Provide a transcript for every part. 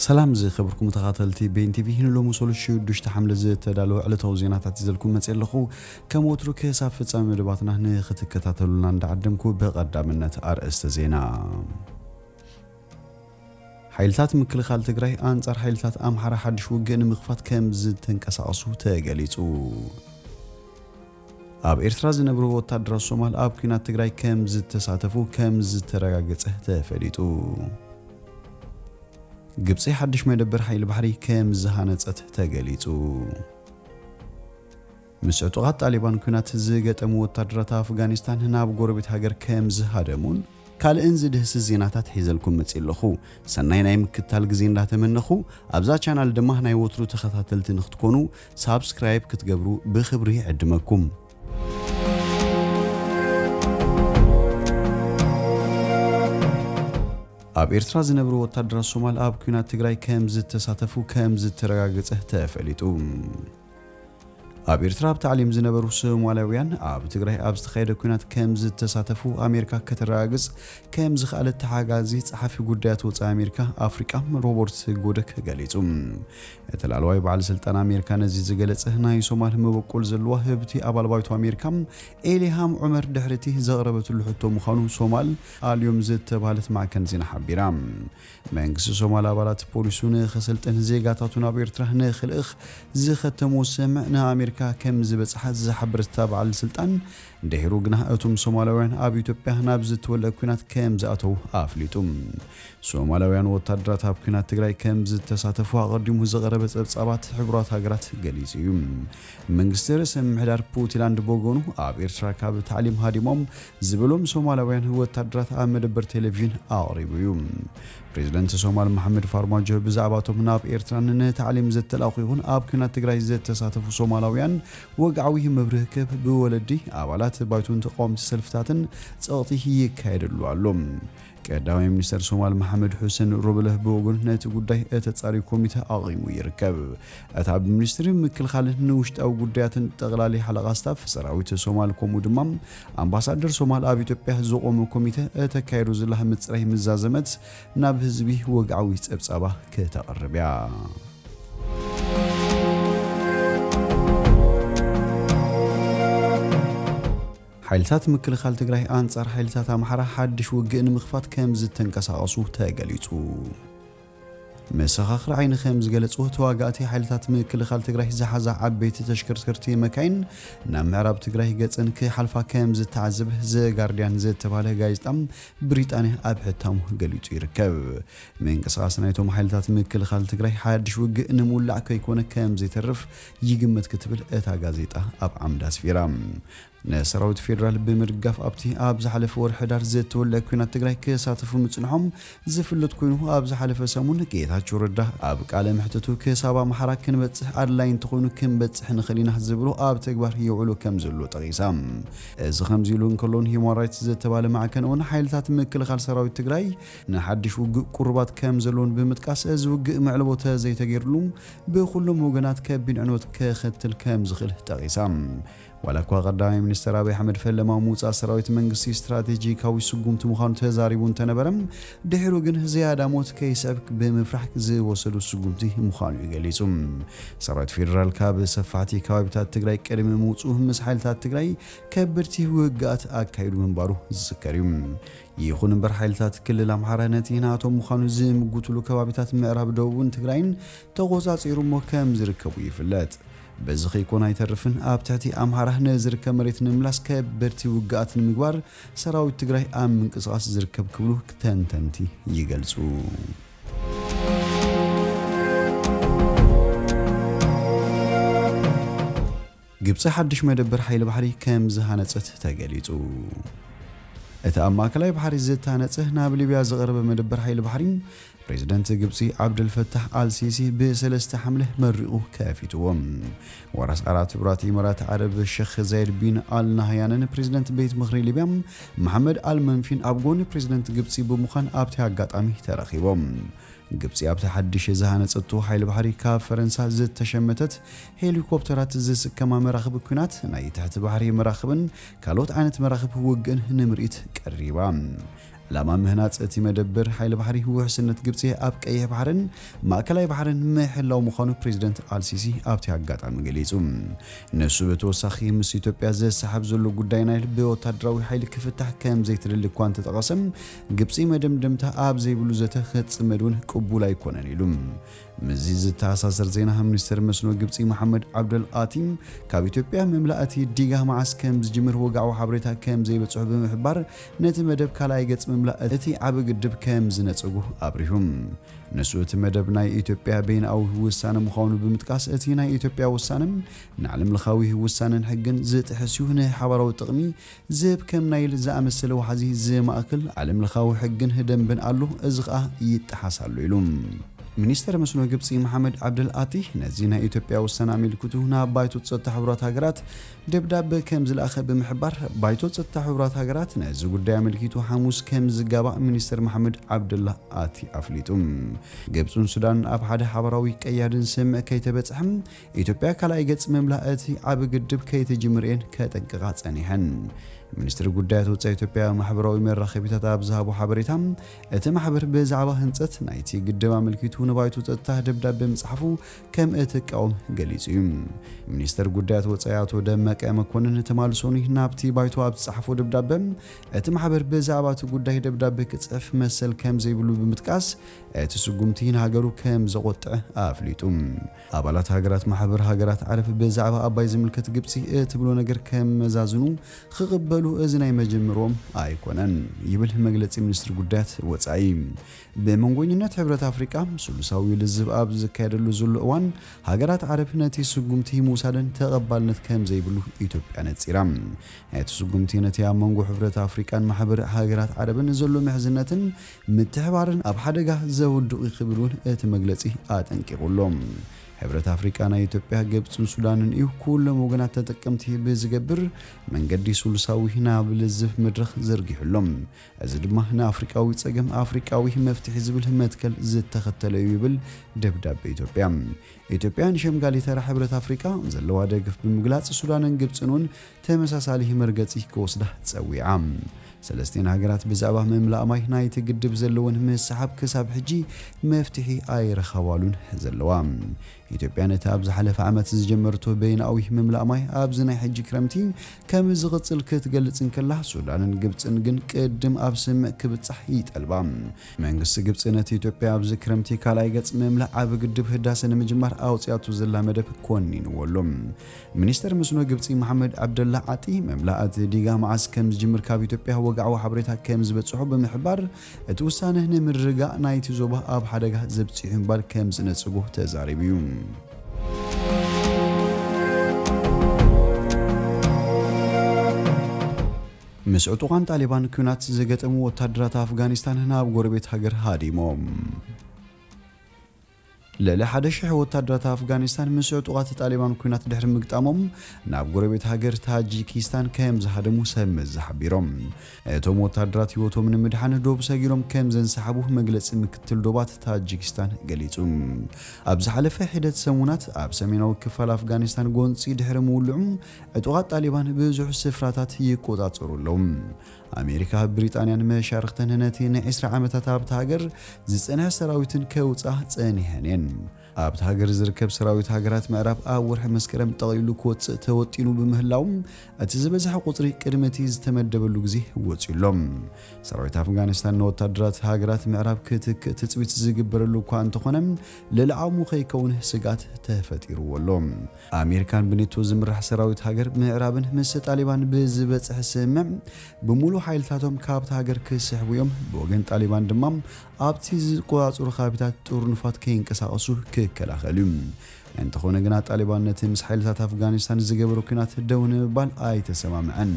ሰላም ዝኸበርኩም ተኸታተልቲ ቤን ቲቪ፣ ንሎሚ ሰሉስ ሽዱሽተ ሓምለ ዝተዳለወ ዕለታዊ ዜናታት ይዘልኩም መፅእ ኣለኹ። ከም ወትሩ ክሳብ ፍጻሜ መደባትና ንኽትከታተሉና እንዳዓደምኩ ብቐዳምነት ኣርእስተ ዜና። ሓይልታት ምክልኻል ትግራይ ኣንጻር ሓይልታት ኣምሓራ ሓድሽ ውግእ ንምኽፋት ከም ዝተንቀሳቐሱ ተገሊጹ። ኣብ ኤርትራ ዝነብሩ ወታደራት ሶማል ኣብ ኲናት ትግራይ ከም ዝተሳተፉ ከም ዝተረጋገጸ ተፈሊጡ። ግብጺ ሓድሽ መደበር ሓይሊ ባሕሪ ከም ዝሃነጸት ተገሊጹ። ምስ ዕጡቓት ጣሊባን ኲናት ዝገጠሙ ወታደራት ኣፍጋኒስታን ናብ ጎረቤት ሃገር ከም ዝሃደሙን ካልእን ዝድህስስ ዜናታት ሒዘልኩም መፅእ ኣለኹ። ሰናይ ናይ ምክትታል ግዜ እንዳተመነኹ፣ ኣብዛ ቻናል ድማ ናይ ወትሩ ተኸታተልቲ ንክትኮኑ ሳብስክራይብ ክትገብሩ ብኽብሪ ይዕድመኩም። ኣብ ኤርትራ ዝነብሩ ወታደራት ሶማል ኣብ ኲናት ትግራይ ከም ዝተሳተፉ ከም ዝተረጋገጸ ተፈሊጡ። ኣብ ኤርትራ ኣብ ታዕሊም ዝነበሩ ሶማላውያን ኣብ ትግራይ ኣብ ዝተኻየደ ኲናት ከም ዝተሳተፉ ኣሜሪካ ከተረጋግጽ ከም ዝኸኣለት ተሓጋዚ ጸሓፊ ጉዳያት ወጻኢ ኣሜሪካ ኣፍሪቃ ሮበርት ጎደክ ገሊጹ። እቲ ላዕለዋይ በዓል ስልጣን ኣሜሪካ ነዚ ዝገለጸ ናይ ሶማል መበቆል ዘለዋ ህብቲ ኣባል ባይቶ ኣሜሪካ ኤሊሃም ዑመር ድሕሪቲ ዘቕረበትሉ ሕቶ ምዃኑ ሶማል ኣልዮም ዝተባህለት ማዕከን ዜና ሓቢራ። መንግስቲ ሶማል ኣባላት ፖሊሱ ንኸሰልጥን ዜጋታቱ ናብ ኤርትራ ንኽልእኽ ዝኸተሞ ስምምዕ ንኣሜሪካ ከም ዝበጽሓ ዝሓበረ እታ በዓል ስልጣን፣ ድሒሩ ግና እቶም ሶማላውያን ኣብ ኢትዮጵያ ናብ ዝተወልዐ ኲናት ከም ዝኣተዉ ኣፍሊጡ። ሶማላውያን ወታደራት ኣብ ኲናት ትግራይ ከም ዝተሳተፉ ኣቐዲሙ ዝቐረበ ጸብጻባት ሕቡራት ሃገራት ገሊጹ እዩ። መንግስቲ ርእሰ ምምሕዳር ፑንትላንድ ብወገኑ ኣብ ኤርትራ ካብ ታዕሊም ሃዲሞም ዝበሎም ሶማላውያን ወታደራት ኣብ መደበር ቴሌቪዥን ኣቕሪቡ እዩ። ፕሬዝደንት ሶማል መሓመድ ፋርማጆ ብዛዕባቶም ናብ ኤርትራን ንታዕሊም ዝተላእኹ ይኹን ኣብ ኲናት ትግራይ ዝተሳተፉ ሶማላውያን ወግዓዊ መብርሂ ክህብ ብወለዲ ኣባላት ባይቶን ተቃወምቲ ሰልፍታትን ጸቕጢ ይካየደሉ ኣሎ። ቀዳማይ ሚኒስተር ሶማል መሓመድ ሑሰን ሮብለህ ብወገኑ ነቲ ጉዳይ እተጻርዩ ኮሚተ ኣቒሙ ይርከብ። እታ ብሚኒስትሪ ምክልኻልን ንውሽጣዊ ጉዳያትን ጠቕላሊ ሓለቓ ስታፍ ሰራዊት ሶማል፣ ከምኡ ድማ ኣምባሳደር ሶማል ኣብ ኢትዮጵያ ዘቖመ ኮሚተ እተካየዶ ዘላ ምጽራይ ምስ ዛዘመት፣ ናብ ህዝቢ ወግዓዊ ጸብጻባ ከተቕርብ እያ። ሓይልታት ምክልኻል ትግራይ ኣንጻር ሓይልታት ኣምሓራ ሓድሽ ውግእ ንምኽፋት ከም ዝተንቀሳቐሱ ተገሊጹ። መሰኻኽር ዓይኒ ከም ዝገለጹ፣ ተዋጋእቲ ሓይልታት ምክልኻል ትግራይ ዝሓዛ ዓበይቲ ተሽከርከርቲ መካይን ናብ ምዕራብ ትግራይ ገጸን ክሓልፋ ከም ዝተዓዘበ ዘ ጋርዲያን ዝተባህለ ጋዜጣ ብሪጣንያ ኣብ ሕታሙ ገሊጹ ይርከብ። ምንቅስቓስ ናይቶም ሓይልታት ምክልኻል ትግራይ ሓድሽ ውግእ ንምውላዕ ከይኮነ ከም ዘይተርፍ ይግመት ክትብል እታ ጋዜጣ ኣብ ዓምዳ ኣስፊራ። ንሰራዊት ፌደራል ብምድጋፍ ኣብቲ ኣብ ዝሓለፈ ወርሒ ሕዳር ዝተወልዐ ኲናት ትግራይ ክሳተፉ ምጽንሖም ዝፍለጥ ኮይኑ፣ ኣብ ዝሓለፈ ሰሙን ጌታቸው ረዳ ኣብ ቃለ መሕትቱ ክሳብ ኣምሓራ ክንበጽሕ ኣድላይ እንተኾይኑ ክንበጽሕ ንኽእል ኢና ዝብሎ ኣብ ተግባር የውዕሎ ከም ዘሎ ጠቒሳ። እዚ ከምዚ ኢሉ እንከሎን ሂውማን ራይትስ ዝተባለ ማዕከን እውን ሓይልታት ምክልኻል ሰራዊት ትግራይ ንሓድሽ ውግእ ቁሩባት ከም ዘለውን ብምጥቃስ እዚ ውግእ መዕለቦ ተዘይተገይርሉ ብኹሎም ወገናት ከቢድ ዕንወት ከኸትል ከም ዝኽእል ጠቒሳ። ዋላ እኳ ቀዳማይ ሚኒስተር ኣብይ ኣሕመድ ፈለማ ምውጻእ ሰራዊት መንግስቲ ስትራቴጂካዊ ስጉምቲ ምዃኑ ተዛሪቡ እንተነበረ፣ ድሒሩ ግን ዝያዳ ሞት ከይስዕብ ብምፍራሕ ዝወሰዱ ስጉምቲ ምዃኑ እዩ ገሊጹ። ሰራዊት ፌደራል ካብ ሰፋሕቲ ከባቢታት ትግራይ ቅድሚ ምውጽኡ ምስ ሓይልታት ትግራይ ከበድቲ ውግኣት ኣካይዱ ምንባሩ ዝዝከር እዩ። ይኹን እምበር ሓይልታት ክልል ኣምሓራ ነቲ ናቶም ምዃኑ ዝምጉትሉ ከባቢታት ምዕራብ ደቡብን ትግራይን ተቖጻጺሩ እሞ ከም ዝርከቡ ይፍለጥ። በዚ ከይኮነ ኣይተርፍን ኣብ ትሕቲ ኣምሓራ ንዝርከብ መሬት ንምምላስ ከበድቲ ውግኣት ንምግባር ሰራዊት ትግራይ ኣብ ምንቅስቓስ ዝርከብ ክብሉ ተንተንቲ ይገልጹ። ግብጺ ሓድሽ መደበር ሓይሊ ባሕሪ ከም ዝሃነጸት ተገሊጹ። እቲ ኣብ ማእከላይ ባሕሪ ዝተሃነጸ ናብ ሊብያ ዝቐረበ መደበር ሓይሊ ባሕሪ ፕሬዝደንት ግብጺ ዓብደልፈታሕ ኣልሲሲ ብሰለስተ ሓምለ መሪቑ ከፊትዎ። ወራስ ኣራት ሕቡራት ኢማራት ዓረብ ሸኽ ዛይድ ቢን ኣል ናህያንን ፕሬዝደንት ቤት ምኽሪ ሊብያ መሓመድ ኣል መንፊን ኣብ ጎኒ ፕሬዝደንት ግብጺ ብምዃን ኣብቲ ኣጋጣሚ ተረኺቦም። ግብጺ ኣብቲ ሓድሽ ዝሃነጸቶ ሓይሊ ባሕሪ ካብ ፈረንሳ ዝተሸመተት ሄሊኮፕተራት ዝስከማ መራኽብ ኲናት፣ ናይ ትሕቲ ባሕሪ መራኽብን ካልኦት ዓይነት መራኽብ ውግእን ንምርኢት ቀሪባ። ዕላማ ምህናጽ እቲ መደበር ሓይሊ ባሕሪ ውሕስነት ግብጺ ኣብ ቀይሕ ባሕርን ማእከላይ ባሕርን ምሕላው ምዃኑ ፕሬዚደንት ኣልሲሲ ኣብቲ ኣጋጣሚ ገሊጹ። ንሱ ብተወሳኺ ምስ ኢትዮጵያ ዘሰሓብ ዘሎ ጉዳይ ናይል ብወታደራዊ ሓይሊ ክፍታሕ ከም ዘይትደሊ እኳ እንተጠቐሰ፣ ግብጺ መደምደምታ ኣብ ዘይብሉ ዘተ ክትጽመድ እውን ቅቡል ኣይኮነን ኢሉ። ምስዚ ዝተኣሳሰር ዜና፣ ሚኒስተር መስኖ ግብጺ መሓመድ ዓብደል ኣቲ ካብ ኢትዮጵያ ምምላእ እቲ ዲጋ መዓስ ከም ዝጅምር ወግዓዊ ሓበሬታ ከም ዘይበጽሑ ብምሕባር፣ ነቲ መደብ ካልኣይ ገጽ ምምላእ እቲ ዓቢ ግድብ ከም ዝነጸጉ ኣብሪሁ። ንሱ እቲ መደብ ናይ ኢትዮጵያ በይናዊ ውሳነ ምዃኑ ብምጥቃስ፣ እቲ ናይ ኢትዮጵያ ውሳነ ንዓለም ለኻዊ ውሳነን ሕግን ዝጥሕስ እዩ፣ ንሓባራዊ ጥቕሚ ዝህብ ከም ናይል ዝኣመሰለ ዋሕዚ ዝማእክል ዓለም ለኻዊ ሕግን ደንብን ኣሎ፣ እዚ ኸኣ ይጠሓስ ኣሎ ኢሉ። ሚኒስተር መስኖ ግብጺ መሓመድ ዓብደል ኣቲ ነዚ ናይ ኢትዮጵያ ውሳነ ኣመልኪቱ ናብ ባይቶ ጸጥታ ሕቡራት ሃገራት ደብዳበ ከም ዝለኣኸ ብምሕባር፣ ባይቶ ጸጥታ ሕቡራት ሃገራት ነዚ ጉዳይ ኣመልኪቱ ሓሙስ ከም ዝጋባእ ሚኒስተር መሓመድ ዓብደላ ኣቲ ኣፍሊጡ። ግብጽን ሱዳን ኣብ ሓደ ሓባራዊ ቀያድን ስምምዕ ከይተበጽሐ፣ ኢትዮጵያ ካልኣይ ገጽ ምምላእ እቲ ዓቢ ግድብ ከይትጅምር እየን ከጠንቅቓ ጸኒሐን። ሚኒስትሪ ጉዳያት ወጻኢ ኢትዮጵያ ማሕበራዊ መራኸቢታት ኣብ ዝሃቦ ሓበሬታ፣ እቲ ማሕበር ብዛዕባ ህንጸት ናይቲ ግድብ ኣመልኪቱ ንባይቶ ጸጥታ ደብዳበ ምጽሓፉ ከም እትቃወም ገሊጹ እዩ። ሚኒስትር ጉዳያት ወጻኢ ኣቶ ደመቀ መኮንን ትማል ሰኑይ ናብቲ ባይቶ ኣብ ዝጸሓፎ ደብዳበ፣ እቲ ማሕበር ብዛዕባ እቲ ጉዳይ ደብዳበ ክጽሕፍ መሰል ከም ዘይብሉ ብምጥቃስ፣ እቲ ስጉምቲ ንሃገሩ ከም ዘቖጥዐ ኣፍሊጡ። ኣባላት ሃገራት ማሕበር ሃገራት ዓረብ ብዛዕባ ኣባይ ዝምልከት ግብጺ እትብሎ ነገር ከመዛዝኑ ክቕበሉ እዚ ናይ መጀመርዎም ኣይኮነን ይብል መግለጺ ሚኒስትሪ ጉዳያት ወጻኢ። ብመንጎኝነት ሕብረት ኣፍሪቃ ስሉሳዊ ልዝብ ኣብ ዝካየደሉ ዘሎ እዋን፣ ሃገራት ዓረብ ነቲ ስጉምቲ ምውሳደን ተቐባልነት ከም ዘይብሉ ኢትዮጵያ ነጺራ። እቲ ስጉምቲ ነቲ ኣብ መንጎ ሕብረት ኣፍሪቃን ማሕበር ሃገራት ዓረብን ዘሎ ምሕዝነትን ምትሕባርን ኣብ ሓደጋ ዘውድቕ እዩ ክብል እውን እቲ መግለጺ ኣጠንቂቑ ኣሎ። ሕብረት ኣፍሪቃ ናይ ኢትዮጵያ፣ ግብጽን ሱዳንን እዩ ኩሎም ወገናት ተጠቀምቲ ብዝገብር መንገዲ ስሉሳዊ ናብ ልዝብ መድረኽ ዘርጊሑ ኣሎ። እዚ ድማ ንኣፍሪቃዊ ጸገም ኣፍሪቃዊ መፍትሒ ዝብል መትከል ዝተኸተለ እዩ ይብል ደብዳበ ኢትዮጵያ። ኢትዮጵያ ንሸምጋሊ ተራ ሕብረት ኣፍሪቃ ዘለዋ ደገፍ ብምግላጽ፣ ሱዳንን ግብጽን እውን ተመሳሳሊ መርገጺ ክወስዳ ጸዊዓ። ሰለስቲኤን ሃገራት ብዛዕባ ምምላእ ማይ ናይቲ ግድብ ዘለወን ምስሓብ ክሳብ ሕጂ መፍትሒ ኣይረኸባሉን ዘለዋ። ኢትዮጵያ ነቲ ኣብ ዝሓለፈ ዓመት ዝጀመርቶ በይናዊ ምምላእ ማይ ኣብዚ ናይ ሕጂ ክረምቲ ከም ዝቕጽል ክትገልጽ እንከላ፣ ሱዳንን ግብጽን ግን ቅድም ኣብ ስምምዕ ክብጻሕ ይጠልባ። መንግስቲ ግብጺ ነቲ ኢትዮጵያ ኣብዚ ክረምቲ ካልኣይ ገጽ ምምላእ ዓቢ ግድብ ህዳሰ ንምጅማር ኣውጽኣቶ ዘላ መደብ ኮኒንዎ ኣሎ። ሚኒስተር መስኖ ግብጺ መሓመድ ዓብደላ ዓጢ፣ ምምላእ እቲ ዲጋ መዓስ ከም ዝጅምር ካብ ኢትዮጵያ ወግዓዊ ሓበሬታ ከም ዝበጽሖ ብምሕባር፣ እቲ ውሳነ ንምርግጋእ ናይቲ ዞባ ኣብ ሓደጋ ዘብጽሑ ምባል ከም ዝነጽጎ ተዛሪቡ እዩ። ምስ ዕጡቓን ጣሊባን ኲናት ዝገጠሙ ወታደራት ኣፍጋኒስታን ናብ ጎረቤት ሃገር ሃዲሞም። ልዕሊ ሓደ ሽሕ ወታደራት ኣፍጋኒስታን ምስ ዕጡቓት ጣሊባን ኲናት ድሕሪ ምግጣሞም፣ ናብ ጎረቤት ሃገር ታጂኪስታን ከም ዝሃደሙ ሰብ መዚ ሓቢሮም። እቶም ወታደራት ህይወቶም ንምድሓን ዶብ ሰጊሮም ከም ዘንሰሓቡ መግለጺ ምክትል ዶባት ታጂኪስታን ገሊጹ። ኣብ ዝሓለፈ ሒደት ሰሙናት ኣብ ሰሜናዊ ክፋል ኣፍጋኒስታን ጎንጺ ድሕሪ ምውልዑ፣ ዕጡቓት ጣሊባን ብዙሕ ስፍራታት ይቆጻጸሩ ኣለዉ። ኣሜሪካ፣ ብሪጣንያን መሻርኽተን ነቲ ንዒስራ ዓመታት ኣብታ ሃገር ዝጸንሐ ሰራዊትን ከውጽኣ ጸኒሐን እየን። ኣብታ ሃገር ዝርከብ ሰራዊት ሃገራት ምዕራብ ኣብ ወርሒ መስከረም ጠቕሊሉ ክወጽእ ተወጢኑ ብምህላው፣ እቲ ዝበዝሐ ቁጽሪ ቅድሚ እቲ ዝተመደበሉ ግዜ ወጺኡ ኣሎ። ሰራዊት ኣፍጋኒስታን ንወታደራት ሃገራት ምዕራብ ክትክእ ትጽቢት ዝግበረሉ እኳ እንተኾነ፣ ልዕሊ ዓቕሙ ከይከውን ስግኣት ተፈጢርዎ ኣሎ። ኣሜሪካን ብኔቶ ዝምራሕ ሰራዊት ሃገር ምዕራብን ምስ ጣሊባን ብዝበጽሐ ስምምዕ፣ ብምሉእ ሓይልታቶም ካብታ ሃገር ክስሕቡ እዮም። ብወገን ጣሊባን ድማ ኣብቲ ዝቆጻጽሩ ከባቢታት ጥርኑፋት ከይንቀሳቐሱ ክከላኸል እዩ። እንተኾነ ግና፣ ጣሊባን ነቲ ምስ ሓይልታት ኣፍጋኒስታን ዝገበሮ ኲናት ደው ንምባል ኣይተሰማምዐን።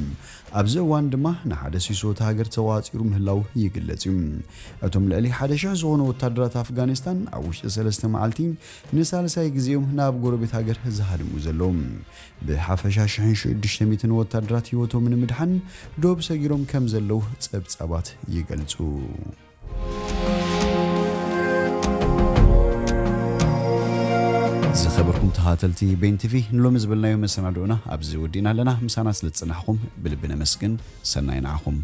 ኣብዚ እዋን ድማ ንሓደ ሲሶ እታ ሃገር ተቆጻጺሩ ምህላዉ ይግለጽ እዩ። እቶም ልዕሊ ሓደ ሽሕ ዝኾኑ ወታደራት ኣፍጋኒስታን ኣብ ውሽጢ ሰለስተ መዓልቲ ንሳልሳይ ግዜኦም ናብ ጎረቤት ሃገር ዝሃድሙ ዘለዉ። ብሓፈሻ ሽሕን ሽዱሽተ ሚእትን ወታደራት ህይወቶም ንምድሓን ዶብ ሰጊሮም ከም ዘለዉ ጸብጻባት ይገልጹ። ዝኸበርኩም ተኸታተልቲ ቤን ቲቪ፣ ንሎሚ ዝበልናዮ መሰናድኦና ኣብዚ ወዲእና ኣለና። ምሳና ስለ ዝጸናሕኩም ብልቢ ነመስግን። ሰናይ ንዓኹም።